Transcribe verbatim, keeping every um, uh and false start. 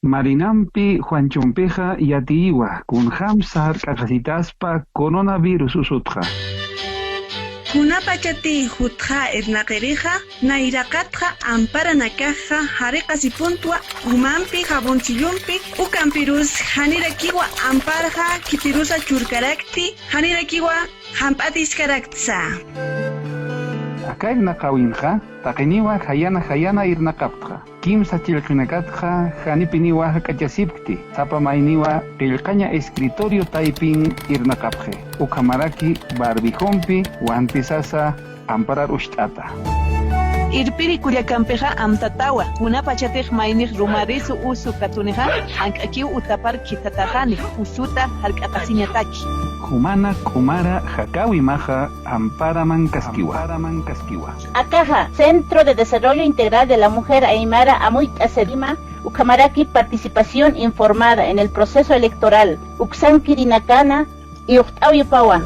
Marinampi Juanchompixa yatiyiwa kunjämsa jark'aqasitaspa coronavirus usutxa. Kunapachatï jutxa irnaqirixa, nayraqatxa amparanakaxa jariqasipuntwa umampi, jaboncillumpi, ukampirus janirakiwa amparxa khitirusa churkarakti, janirakiwa jamp'atiskaraktsa. Aka irnaqäwinxa taqiniwa jayana jayana irnaqaptxa. Kimsa chillqinakatxa janipiniwa jak'achasipkti, sapa mayniwa qillqaña escritorio taypin irnaqapxi, ukhamaraki barbijompi wantisasa amparar ucht'ata. Irpiri kullakampixa amtatawa, kunapachatix maynix rumarisu usu katunixa, jank'akiw utapar khithatäxani, usuta jark'aqasiñataki. Jumana k'umara jakäwimaxa amparamankaskiwa. Akaxa, Centro de Desarrollo Integral de la Mujer Aymara Amuyt'a, CEDIMA, ukhamaraki participación informada en el proceso electoral, uksankirinakana, iyuqt'awipawa.